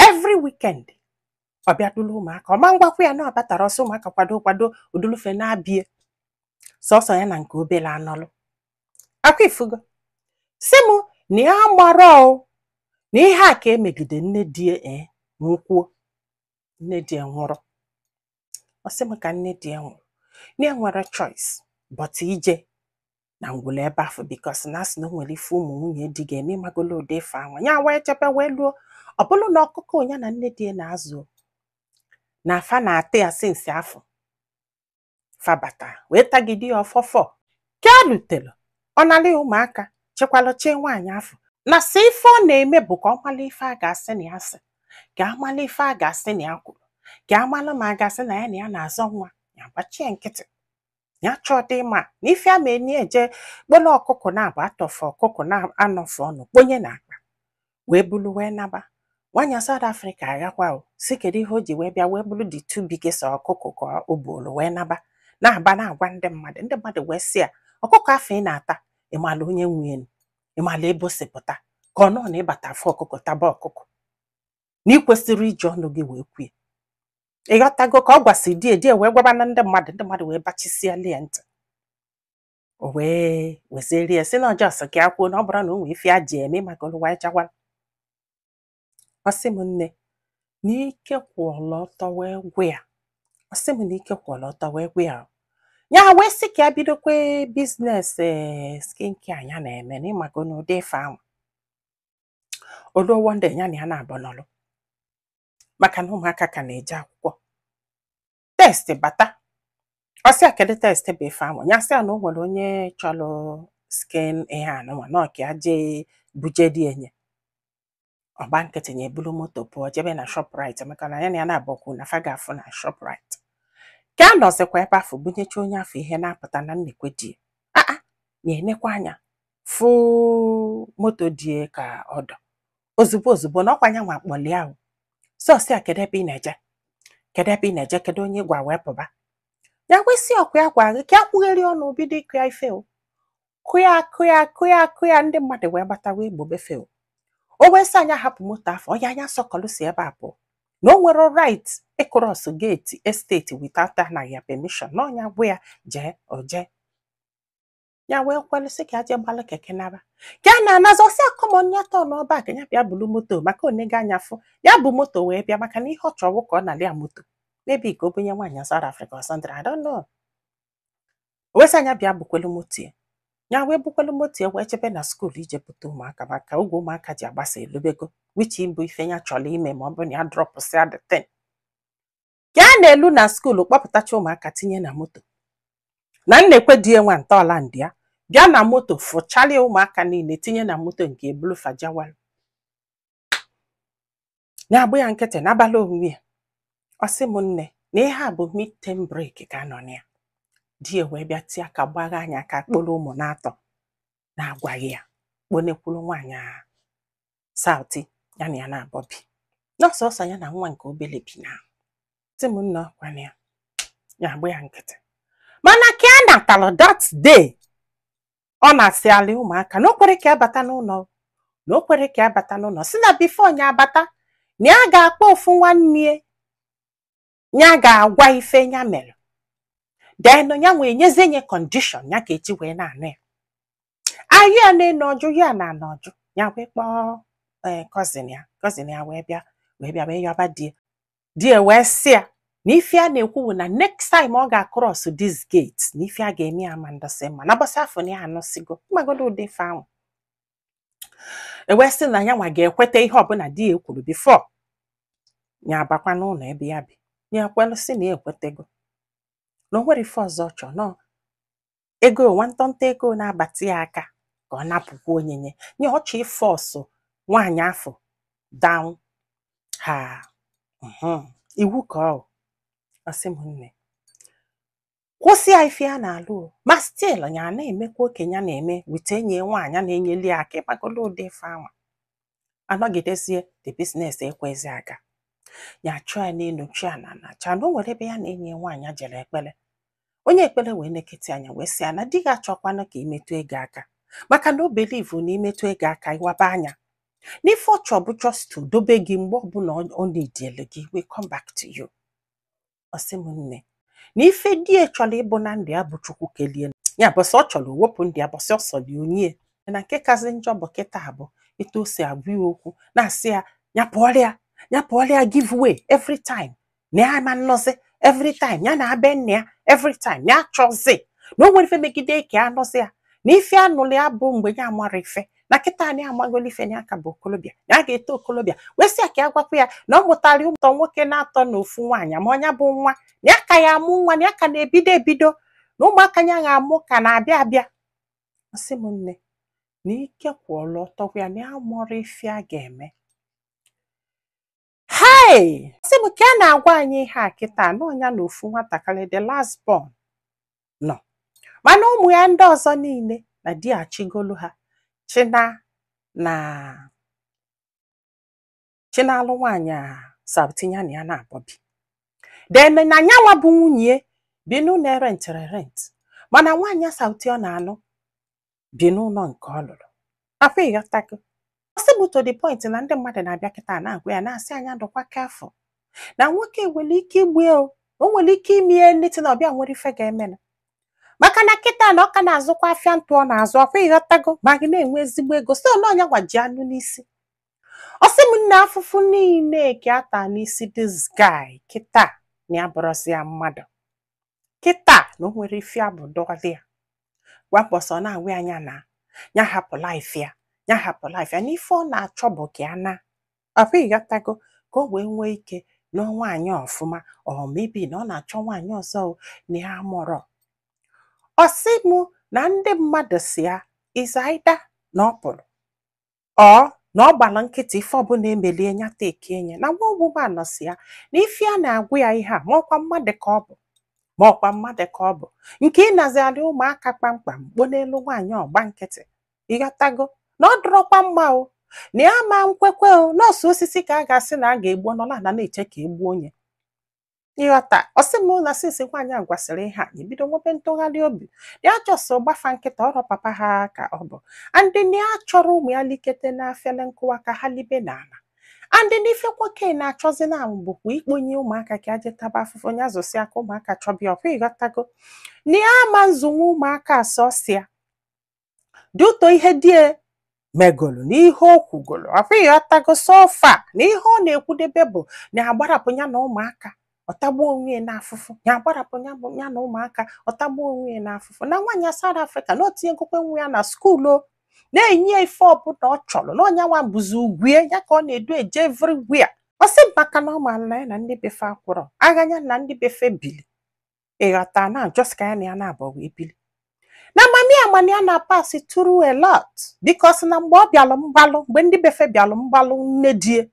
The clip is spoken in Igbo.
Every weekend ọ bịa dulu ụmụaka, ọ ma ngwakwa ya na ọ batara ọsọ, ụmụaka kwado kwado odulufe na-abịa sọsọ ya na nke obele anọlụ akwa. Ifugo si m na ya mara o na ihe a ka emegide nne die e nwụkwuo, nne die nwụrụ. Ọ sị m ka nne die nwụrụ na ya nwere choice but ije na ngwụla ebe afọ, because na asị na o nwere ife ụmụ nwunye di ga-eme ịmagolo ụdị ife anwa ya wee chebe wee luo. Ọ bụrụ na ọkụkọ ya na nne die na-azụ na afa na-ata ya since afọ fabata wee tagide ya ọfọfọ ka a lutere, ọ nara ya ụmụaka chekwalụ chee nwaanyị afọ na sị ife ọ na-eme bụ ka ọ mala ife a ga-asị na ya sị, ka amala ife a ga-asị na ya kwuru, ka amalụ ma a ga-asị na ya na ya na-azọ nwa ya gbachie nkịtị, ya chọọ dị mma na ife ama eni eje kpolo ọkụkọ na-abụ atọfọ ọkụkọ na-anọfọ ọnụ kponye na akpa wee bulu wee naba. Nwaanyị South Africa agakwa o si kedu ihe o ji wee bịa wee bulu the two biggest ọkụkọ ka o buolu wee naba na-aba na-agwa ndị mmadụ. Ndị mmadụ wee sị ya, ọkụkọ afọ ị na-ata, ịmala onye nwe enu, ịmala ebe o si pụta, ka ọ nọ na ịbata afọ ọkụkọ taba ọkụkọ na ị kwesịrị iji ọnụ gị wee kwue. Ịghọtago ka ọ gwasị die die wee gwaba na ndị mmadụ, ndị mmadụ wee bachisiala ya ntị, o wee wezieri ya sị na ọjọọ sị ka ya kwuo na ọ bụrụ na o nwee ife ya ji eme maka olu wee chawa. Ọ sị m nne na ike kwụọla ọtọ wee gwa ya, ọ sị m na ike kwụọla ọtọ wee gwa ya, ya wee sị ka ya bidokwe business skin care ya na-eme na ịmago n'ụdị ife ahụ. Oluo one day ya na ya na-abụ nọlụ maka na ụmụaka ka na-eje akwụkwọ, text bata. Ọ sị ya kedu text bụ ife ahụ. Ya sị ya na o nwere onye chọrọ skin ihe anụnwa na ọka ya jee buje di enye. Ọgba nkịtị ya ebulu moto pụọ jebe na Shoprite, maka na ya na ya na-abọkwu na fa ga-afụ na Shoprite. Ka a nọzikwa ebe afọ bunyecha onye afọ ihe na-apụta na nnekwe die aa na-enekwa anya fụ moto die ka ọdọ ozugbo ozugbo na ọkwa ya nwa kpọlie ahụ sọsị a, kedu ebe ị na-eje, kedu ebe ị na-eje, kedu onye gwa wee pụba? Ya wesị ọkwa ya gwa gị ka ya kwugheri ọnụ bido ịkụ ya ife o kụya kụya kụya kụya. Ndị mmadụ wee gbata wee gbobefe o. O wee sị anya hapụ moto afọ ọ ya anya sọkọlụ si ebe a pụọ, na o nwere right ị cross gate estate without anaghị ya permission, na ọnya gwa ya jee o jee. Ya wee kwelụsị ka ya jee gbalụ keke naba ka a na-anazi. Ọsị akọmọ ya tọ n'ọba ka ya bịa bulu moto maka onega anya fụ ya bụ moto wee bịa, maka na ihe ọ chọrọ ka ọ nalị ya moto maybe ka o bunye nwaanyị South Africa or something, I don't know. O wee sị anya bịa bukwelu moto ya. Ya wee bukwelu moto ya wee chebe na school ije bute ụmụaka maka oge ụmụaka ji agbasa elubego, which bụ ife ya chọrọ ime ma ọ bụ na ya dropụsịa the thing. Ka a na-elu na school kpọpụtacha ụmụaka tinye na moto na nnekwe di ya nwa ntọala ndị ya bịa na moto fụchalia ụmụaka niile tinye na moto nke ebulu fajawal na-agbụ ya nkịtị n'abalị onwe ya. Ọ sị m nne na ihe a bụ mid-term break ka nọ na ya, di ya wee bịa tie aka gbagha anya aka kpọrọ ụmụ na-atọ na-agwaghị ya, kponekwuru nwaanyị a South ya na ya na-abọ bi n'ọsọsọ ya na nwa nke obele bi na. Sị m nne ọkwana ya ya agba ya nkịtị, mana ka a natara that day ọ na-asị alị ụmụaka na o kwere ka abata n'ụlọ, na o kwere ka abata n'ụlọ, si na before nya abata na ya ga-akpọ ofu nwanne ya, ya ga-agwa ife ya mere, then ya nwee nyezie nye condition ya ga-eji wee na-anụ ya ayụ ya na-enu ọjụ ya na ana ọjụ. Ya wee kpọọ ee cousin ya, cousin ya wee bịa wee bịa wee yọba die, die wee sị ya na ife a na-ekwu bụ na next time ọ ga-across this gate na ife a ga-eme ya ama ndọsị mma na bọsị afọ na ya anụsigo mmagodo ụdị ife ahụ. E wee sị na ya nwa ga-ekweta ihe ọbụla di ya kwuru before ya abakwa n'ụlọ ebe ya bi. Ya ekwelụ sị na ya ekwetego na o nwere ife ọzọ ọ chọrọ nọ ego nwantọnta ego na-abata ya aka ka ọ napụkwa onyinye nye ọchọ ịforce nwaanyị afọ down ha iwu ka ọ ọsị m nne kwụsị ya ife ya na-alụ o, ma still ya na-emekwa okenye ya na-eme wite enyi ya nwaanyị na-enyeli ya aka ịgbagolo ụdị ife anwa anọgidezie the business ekwezi aga. Ya chụọ ya n'elu chụọ ya na ana chọọ na o nwere ebe ya na enyi ya nwaanyị jere ekpere, onye ekpere wee nekete anya wee sị ya na di gị achọkwana ka imetụ ego aka, maka na o believe na imetụ ego aka ịwaba anya. N'ife ọ chọ bụ just to dobe gị, mgbe ọbụla ọ nidiele gị, will come back to you. Ọ sị m, nne, na ife di ya chọrọ ịbụ na ndụ ya bụ Chukwu kelie ya, bọsị ọ chọrọ wepụ ndụ ya, bọsị ọ sọrọ onye. Na nke kazi njọ bụ kịta bụ etu o si agwa ya okwu, na-asị ya ya pụọrọ ya, ya pụọrọ ya, give way every time, na ya ama nnọzi every time, ya na-abịa nna ya every time, ya achọzi na o nwere ife megide ka ya nọzi ya, na ife anụlụ ya bụ mgbe ya amara ife, na kịta anyị amagolo ife, na ya ka bụ okolobịa, ya ga-eto okolobịa. Wee sị ya ka ya gwakwa ya na ọ mụtara ụmụ nwoke na-atọ na ofu nwaanyị, ma ọnya bụ nwa na ya ka ya amụ nwa, na ya ka na-ebido ebido, na ụmụaka ya ga-amụ ka na-abịa abịa. Ọ sị m, nne, na ike kwụọla ọtọ ya, na ya mụrụ ife a ga-eme. Hei, sị m, ka a na-agwa anyị ihe a kịta na ọnya na ofu nwatakịrị, the last born nọ, mana ụmụ ya ndị ọzọ niile na di achịgolu ha china na chinalụ nwaanyị a sabtinya na ya na-abọbi. Then na nyanwa bụ nwunye bi n'ụlọ rentịrị rent, mana nwaanyị sauti ọ na-alụ bi n'ụlọ nke ọ lụrụ afọ. Ịghọtago? Ọ sị bụ to the point na ndị mmadụ na-abịa kịta na-agwa ya, na-asị anya dụkwa careful, na nwoke nwere ike igbu ya, o nwere ike ime ihe nleti na ọbịa nwere ife ga-eme na maka na kịta na ọ ka na-azụkwa afịa ntụ ọ na-azụ ọkwa. Ịghọtago? Ma gị na-enwe ezigbo ego so na ọnya gwaji anụ n'isi. Ọ sị m, nne, afụfụ niile ka ata n'isi this guy kịta na ya bụrụzi ya mmadụ kịta, na o nwere ife abụdọlị ya gwapọsọ na-agwa anya na ya hapụ life ya, ya hapụ life ya, na ife ọ na-achọ bụ ka ya na ọkwa. Ịghọtago? Ka o wee nwee ike nụọ nwaanyị ọfụma, or maybe na ọ na-achọ nwaanyị ọzọ o, na ya mụrọ. Ọ sị mụ na ndị mmadụ si ya is either na ọ pụrụ or na ọ gbara nkịtị, ife ọbụla emelie ya tekie ya. Na nwa woman si ya na ife a na-agwa ya ihe a, ma ọkwa mmadụ ka ọ bụ, ma ọkwa mmadụ ka ọ bụ nke ịnaziarị ụmụaka kpamkpam kpo n'elu nwaanyị ọgba nkịtị. Ịghọtago? Na ọ dụrọkwa mma o, na ya ma nkwekwe o, nọọsụ osisi ka a ga-asị na a ga-egbu nọ na na-eche ka egbuo onye. Ịghọta? Ọ sị m na since nwaanyị a gwasịrị ihe a, ebido nwebe ntụgharị obi, ya just gbafa nkịta ọrọ papa ha ka ọ bụ andị na ya chọrọ ụmụ ya likete n'afele nkụwa ka ha libe n'ala. Andị n'ife nwoke na-achọzi na bụkwa ikponye ụmụaka ka aje taba afụfụ ya, zụsị aka ụmụaka chọbịa ọkwa. Ịghọtago? Na ya ama nzụnwe ụmụaka asọsịa dị ụtọ ihe die megolu na ihe o kwugolu ọkwa. Ịghọtago? So far na ihe ọ na-ekwudebe bụ na agbarapụ ya na ụmụaka, ọtagbuo onwe ya n'afụfụ, ya agbarapụ ya bụ ya na ụmụaka, ọtagbuo onwe ya n'afụfụ. Na nwaanyị South Africa na o tinyegokwe nwa ya na school, o na-enye ya ife ọbụla ọ chọrọ, na ọnya nwa bụzi ugwue ya ka ọ na-edu eje everywhere. Ọ sị maka na ọ maara na ya na ndị befe akwụrọ agha, ya na ndị befe bili. Ịghọta? Na just ka ya na ya na-abọ wee bili na mami amani ya na pass through a lot, because na mgbe ọ bịalụ mgbalụ, mgbe ndị befe bịalụ mgbalụ nne die.